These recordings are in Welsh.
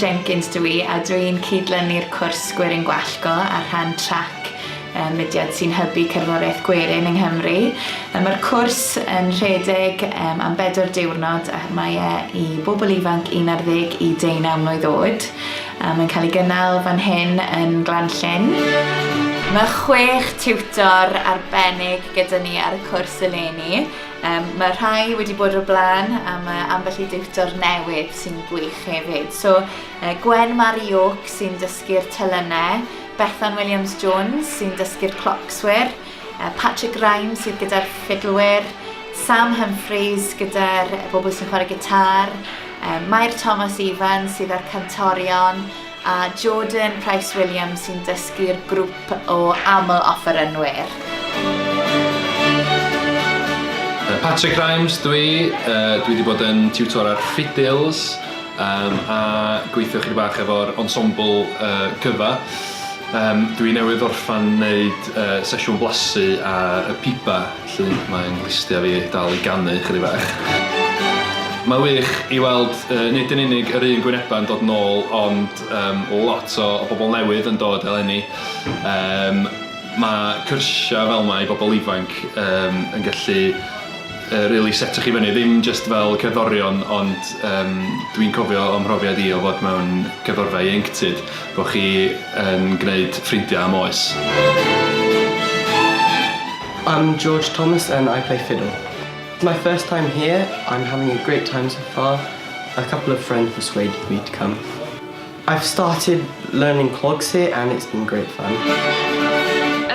Jenkins dw i a dw i'n cydlynu'r cwrs Gwerin Gwallgo ar rhan Trac, y mudiad sy'n hybu cerddoriaeth gwerin yng Nghymru. Mae'r cwrs yn rhedeg am bedwar diwrnod a mae e i bobl ifanc 11 i 19 mlwydd oed. A mae'n cael ei gynnal fan hyn yn Glan-llyn. Mae chwech tiwtor arbennig gyda ni ar y cwrs eleni. Yym, mae rhai wedi bod o'r blaen a mae ambell i diwtor newydd sy'n gwych hefyd. So, Gwen Mari York sy'n dysgu'r telynau, Bethan Williams Jones sy'n dysgu'r clocswyr, Patrick Rimes sydd gyda'r ffidlwyr, Sam Humphreys gyda'r bobl sy'n chwarae gitar, Mair Thomas Evans sydd â'r cantorion, A Jordan Price Williams sy'n dysgu'r grwp o aml-offerynwyr. Patrick Rimes dw i, dwi 'di bod yn tiwtor ar ffidils yym a gweithio chydig bach efo'r ensemble cyfa. Yym dwi newydd orffan neud sesiwn blasu ar y pipa. Felly mae'n nglustia fi dal i ganu chydig bach. Mae'n wych i weld nid yn unig yr un gwynebau'n dod nôl ond yym lot o o bobl newydd yn dod eleni. Yym ma' cyrsiau fel 'ma i bobl ifanc yym yn gallu yy rili setio chi fyny, ddim jyst fel cerddorion ond yym dwi'n cofio o mhrofiad i o fod mewn cerddorfa ieuenctid bo' chi yn gneud ffrindiau am oes. I'm George Thomas and I play fiddle. It's my first time here, I'm having a great time so far. A couple of friends persuaded me to come. I've started learning clogs here and it's been great fun.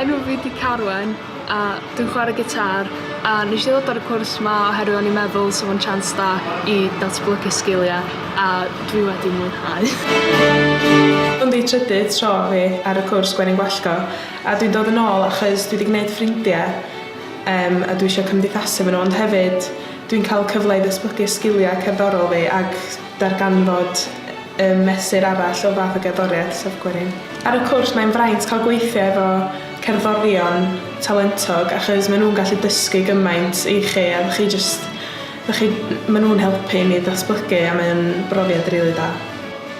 Enw fi 'di Carwen a dwi'n chwarae gitar a nesh i ddod ar y cwrs 'ma oherwydd o'n i'n meddwl 'sa fo'n chance da i datblygu sgilia a dwi wedi mwynhau. Hwn 'di trydydd tro fi ar y cwrs Gwenyn Gwallgo A dwi'n dod yn ôl achos dwi 'di gwneud ffrindiau yym a dwi isio cymdeithasu efo nhw ond hefyd dwi'n cael cyfle i ddatblygu sgiliau cerddorol fi ag darganfod yym mesur arall o fath o gerddoriaeth, sef gwerin. Ar y cwrs mae'n fraint cael gweithio efo cerddorion talentog achos maen nhw'n gallu dysgu gymaint i chi a chi jyst dach chi maen nhw'n helpu i mi ddatblygu a mae o'n brofiad rili da.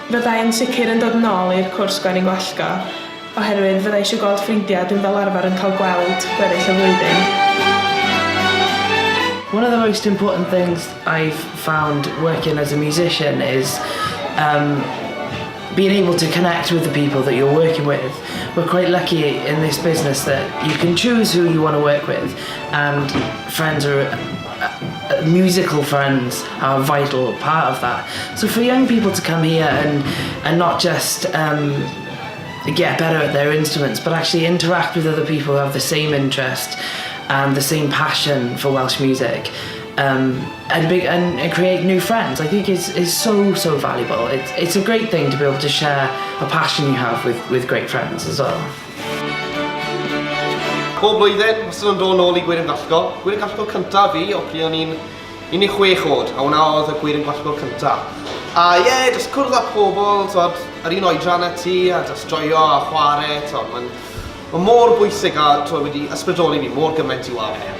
Fydda i'n sicr yn dod nôl i'r cwrs Gwerin Gwallgo. Oherwydd fydda i eisiau gweld ffrindiau dwi'm fel arfer yn cael gweld gweddill y flwyddyn. One of the most important things I've found working as a musician is um, being able to connect with the people that you're working with. We're quite lucky in this business that you can choose who you want to work with and friends are uh, musical friends are a vital part of that. So for young people to come here and and not just um, get better at their instruments, but actually interact with other people who have the same interest and the same passion for Welsh music. Um, and, be, and, and create new friends, I think is, is so, so valuable. It's, it's a great thing to be able to share a passion you have with, with great friends as well. Pob blwyddyn, wastad yn dod nôl i Gwerin Gwallgo. Gwerin Gwallgo cyntaf fi, o pryd o'n i'n 16 oed, a hwnna oedd y Gwerin Gwallgo cyntaf. A ie, yeah, jyst cwrdd â pobl, t'wod, yr un oedran â ti, a jyst joio a chwarae, t'wod, mae'n ma mor bwysig a t'wod, wedi ysbrydoli fi mor gymaint i ware.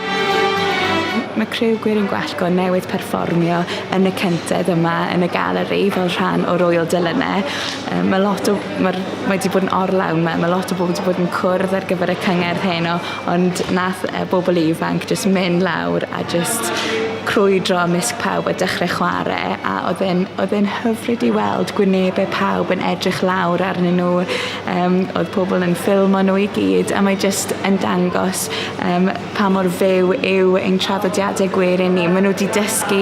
Mae criw Gwerin Gwallgo newydd perfformio yn y cyntedd yma yn y galeri fel rhan o'r Ŵyl Delynau. Yym ma' lot o ma'r mae 'di bod yn orlawn 'ma, ma' lot o bobl 'di bod yn cwrdd ar gyfer y cyngerdd heno ond nath y bobl ifanc jyst mynd lawr a jyst crwydro ymysg pawb a dechrau chwarae a oedd e'n oedd e'n hyfryd i weld gwynebau pawb yn edrych lawr arnyn nhw yym oedd pobl yn ffilmo nhw i gyd a mae jyst yn dangos yym pa mor fyw yw ein traddodiadau gwerin ni. Maen nhw wedi dysgu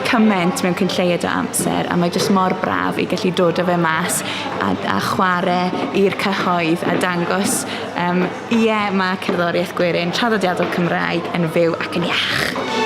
cymaint mewn cyn lleied o amser a mae jyst mor braf i gallu dod â fe mas a, a chwarae i'r cyhoedd a dangos yym Ie, mae cerddoriaeth gwerin traddodiadol Cymraeg yn fyw ac yn iach.